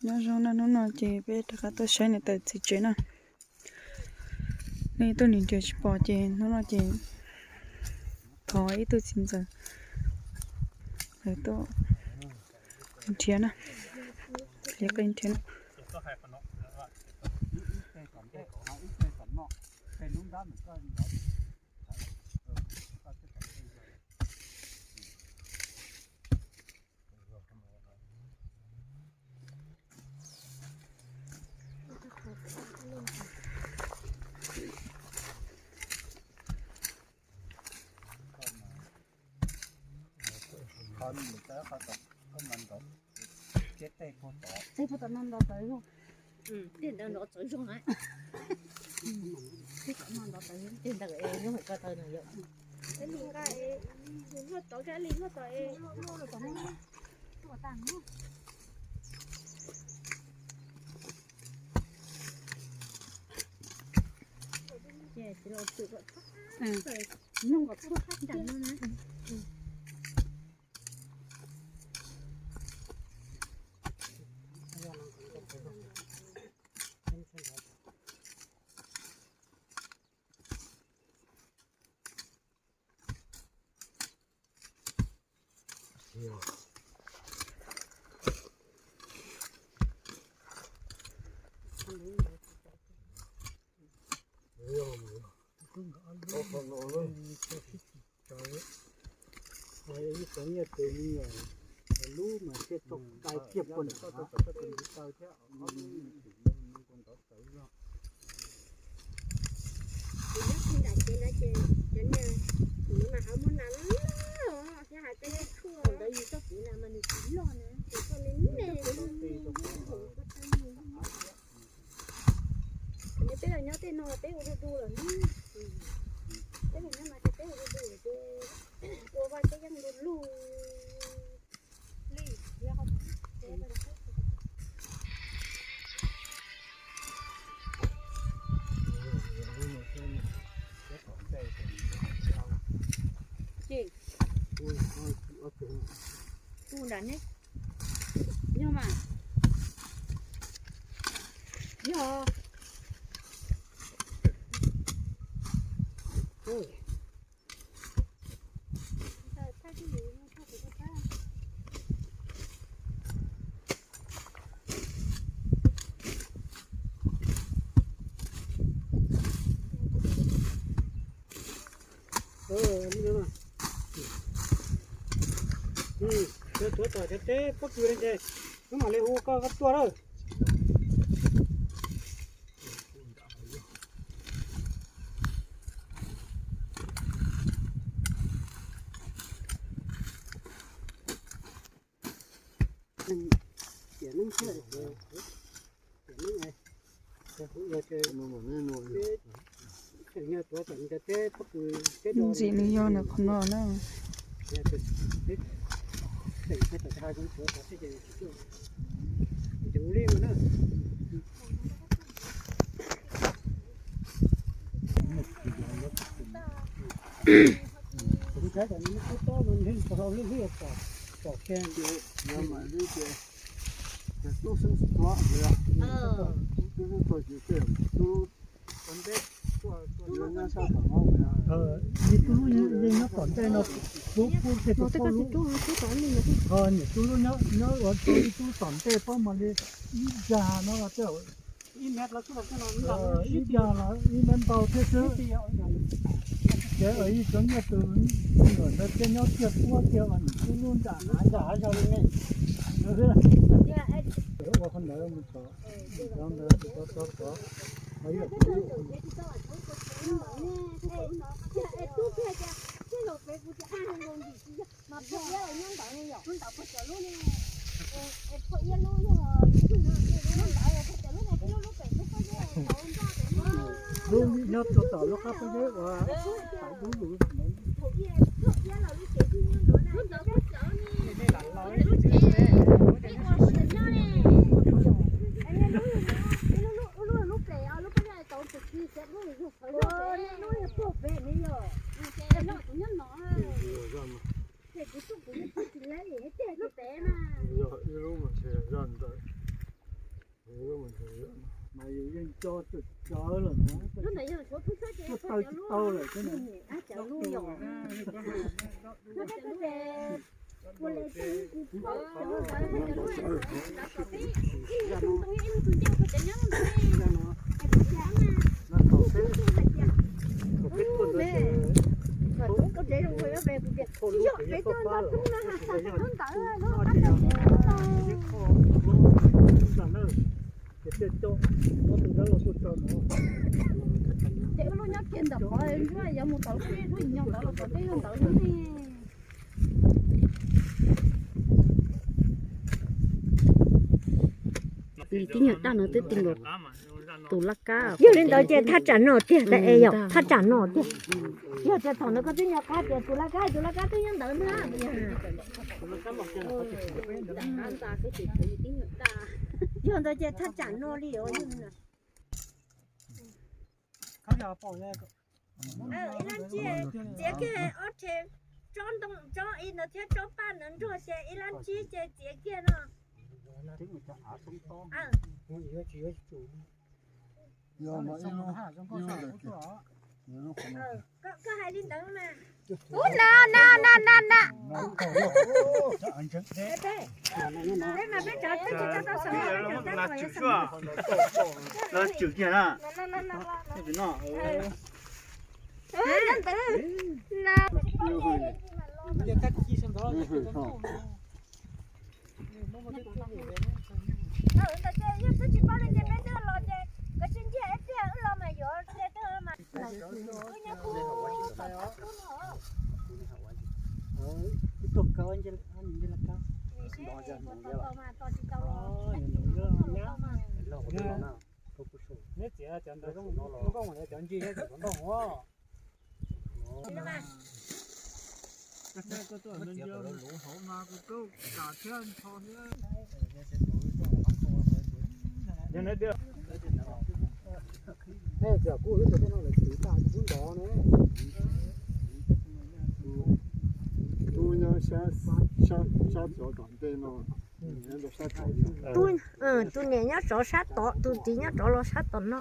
Nyob zoo na, hnub no ces peb rov qab tuaj saib niam tais txiv tsev na. Nej ib tug niam nrhiav tsis pom ces hnub no ces thov ib tug txiv ntxawm lawv tuaj nrhiav na, qhia qi nrhiav na. Tej puag tom no nrov tawv zog. Tej ntawd nrov tawv zog na. Tej tom no nrov tawv, tej ntawd es lub hais ko taw no yom. Li nqa es, li nqa tod, li nqa tod es. Ces txiv laus txwm kom txhob, nug kom txhob thab nram no na. Ib cov nyiaj tus me nyuam lub mas thiaj tau cai kiag puag nram. Kuv nyob kiag nram kev ntawd ces cov niag kuv mas ho muaj nas loj loj thiab hais tej tshuaj ntawd yus txoj kev na mas nws tsis loj na, ces koj me me koj tau mus. Nws peb los nyob tej no peb ua du du lawm ne. Peb los nyob no ces peb ua du du lawm ces ua vaj teb yeeb du lug li. Ces kuv nram ne, yog mas, yog. Tuav tom cov teb pob kws no ces wb mam li hu koj tuaj lawm. Ntxim nws yog ntawm qhov no na. Ib tug lub yeej nyob tom ntej no, pub pub tej tus poj lub, ho niam tub lub nyob ua ib tug tom ntej pob mas li ib dag no, ib dag los ib mev ntau thiab xwb. Ces ib cov nyiaj tus me nyuam ntawd thiaj nyob kiag puab kiag los niam tub lub nram hav zog li ne. Ua qhov ntawd mus tod, cov ntawd tod tod tod. Lub nyob rau tom lub qab pob zeb uas tam dub lug. Yus yeej nco tsawv lawm na, tuaj taw tsis tau lawm. Ces lub nyob kiag ntawm qhov nruab yuav mus tom lub nyob ntawd ne. Tib nyuag daj no twb ti nkaus tus laj kab. Yog li ntawd ces thaj tsam no tiag, yog thaj tsam no tiag. Yog tias thaum ntawd koj twb nco qab tias tus laj kab, tus laj kab twb nyob ntawd na. Yog ntawd ces thaj tsam no li os. Ib lab ntsib txiav kiag ob rhe tsob ntoo, tsob ib ntawd thiab tsob paj ntawd nrog ces ib lab ntsib ces txiav kiag no. Koj hais li ntawd mas. Ub, na na na na na. Los tswm kiag na. Ntawd ces yog twb tsis paub li ces peb twb los ces koj tsis ntsiag ib pliag wb los mas yuav hle twg mas. Wb nyob kuv tom qub no. Twb tuag kawg ntsej laj kab. Tos tsis tau los. Neb txiav cov ntawd zoo nkauj, cov ntsis cov ntoo. Tej zaum kuj wb cov tej no lawv tiv tag kuj ntov ne. Tus nyob sab, sab, sab tsov tom ntej no, sab tsov. Tus niam nyob tsov sab tod, tus txiv nyob tsov los sab tom no.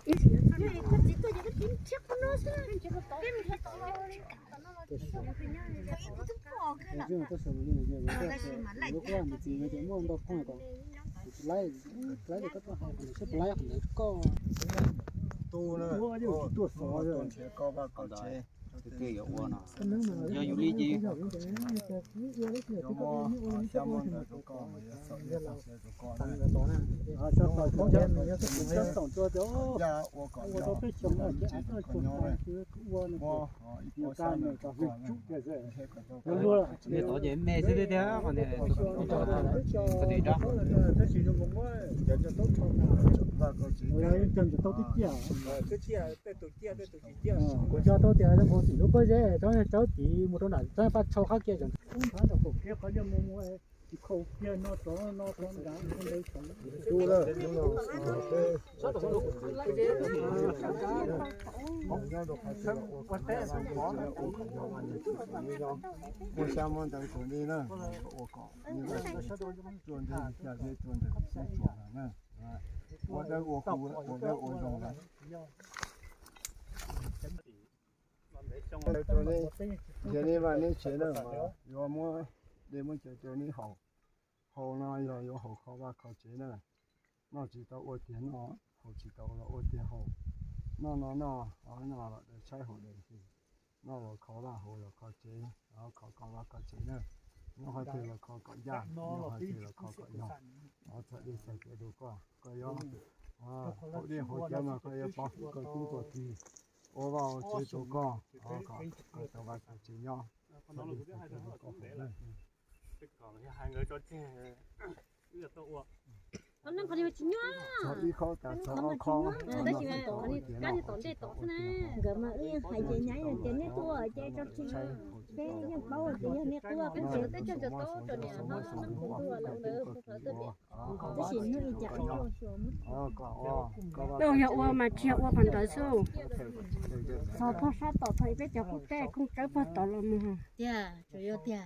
Muaj ntau phooj ywg, tus laib, laib koj tuaj hais, tus laib qhov ntawd koj. Tus tuaj xov nrhiav koj vaj koj tsev. Twg yuav ua no, yog yus li ces. Xya muaj ntawv rau koj, xya muaj ntawv rau koj na. Ua kom tau peb xyoos no ces koj nyob ua ib pob xyab ntawv rau koj. Niag tod ces me xwb tiag tiag, qhov niag txog tim rab. Tab sis zoo nkaus muab cov ntsaws taub rho tas, cov ntsaws taub twb ciaj. Kuv cog tau tias zoo nkaus tim lub pob zeb, tsob tsob tid mus rau nram tsob paj tshau qab kiag, tsob ntawd kaum kiag qhov ncauj mus mus tsis khaus kiag no tod no tod nrad ntawd tod. Ua xya muaj ntawv kuv li na, ua kom tuaj ntej cas zeb tuaj ntawm zeb tsuas lawm na. Ua dawb ua qhua, ua dawb ua zoo lawm. Nrhiav neb vaj neb tsev na, yuav muab dej muab cawv rau neb haus. Haus no yog yuav haus kho vaj kho tsev na. Noj tsis tau ua tiag noj, haus tsis tau los ua tiag haus. Noj no noj, haus no los daws tshaib haus daws nqhis. Noj los kho vaj, haus los kho tsev, kho koj vaj koj tsev na. Nyob qhov twg los kho kom ncaj, nyob qhov twg los kho kom yog. Txhawm dej txhawm cawv rau koj, koj yuav haus dej haus cawv mas koj yuav pov hwm koj tub koj ki, ua vaj ua tsev rau koj, kom koj tau vaj tau tsev nyob. Txhawm dej txhawm cawv rau koj haus na. Ib qho tas txog ob qho. Nkawd mas wb yeej hais ces nyab yeej tias neb tuaj ces tso tsis, peb yeej paub tias yog neb tuaj peb tsev tej cog cov taub rau niam no neb tuaj lawm ntawd hu qhov twg tias. Tab sis hnub ib cas ua xyuas muab tso, yog ua mas tsis yog ua qhov ntawd xwb. Txog pog sab tom txog peb cov kuj tej koob tsawb pog tod los mus tiag, tsuas yog tiag.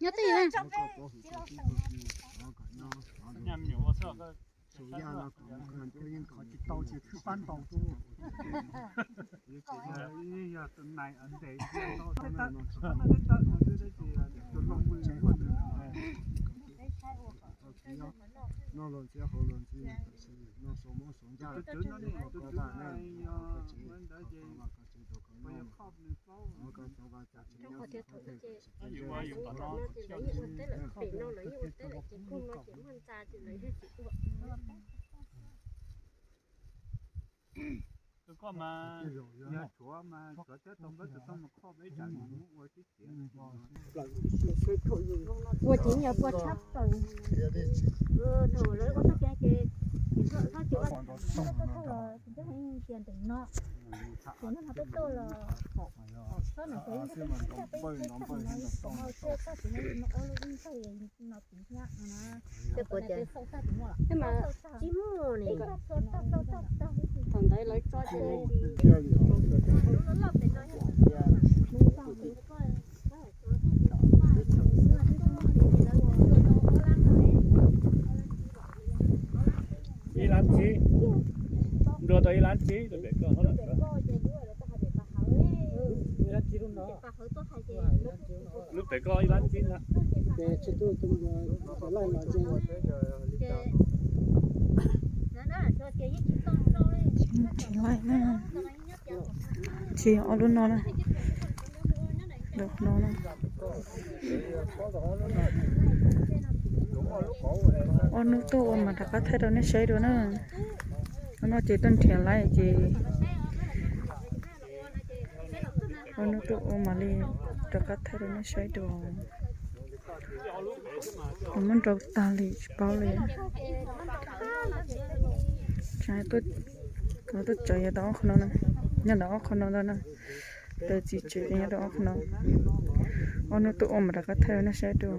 Nyob twj ywm. Tsis tau ces twb pab ntaus tuaj. Yog tus nais ntev tus loj mw. Noj los ntxhiab haus los ntxhiab, tab sis noj sau mob sau ncaj, tus tus no ne, tus tus no yog ntawd ces, ua teb lawm pem no los yeej ua teb lawm ces kug no ces muaj ntxa ces lawv yeej tsis ua. Tus koj mas, yog tshuav mas tshuav thiab tau npawb tus toj mus kho peb tsam mus ua tib tiam. Ua tsev nyuag pua tshab plaws. Thaum lawv ua txoj kev ces, ces txoj kev ua txoj los ces ncaj heev tias nteem no, ces noj no peb tuaj los, txhob nws peb txaj peb txaj peb no txaj ces no ob lub ib txaj no piv thiab no na. Ces mas tsis muaj ne. Thaum ntawd lawv tso ces ib lab tsib, nrua tau ib lab tsib rau pem koj hauv lawm. Lub pem koj ib lab tsib ntag. Tsis laij na. Tsis ob lub no na. Ob hnub tuaj ua mas rov qab thaij rau nej saib dua na. Hnub no ces tuaj nrhiav lawm ces ob hnub tuaj ua mam li rov qab thaij rau nej saib dua. Muab nrau tag li tsis paub li. Tuaj tsawv yog tau ob qho no, nyob ntawm ob qho no ntag na. Tawm txiv tsev ces nyob rau ob qho no. Ob hnub tuaj ua mas rov qab thaij rau nej saib dua.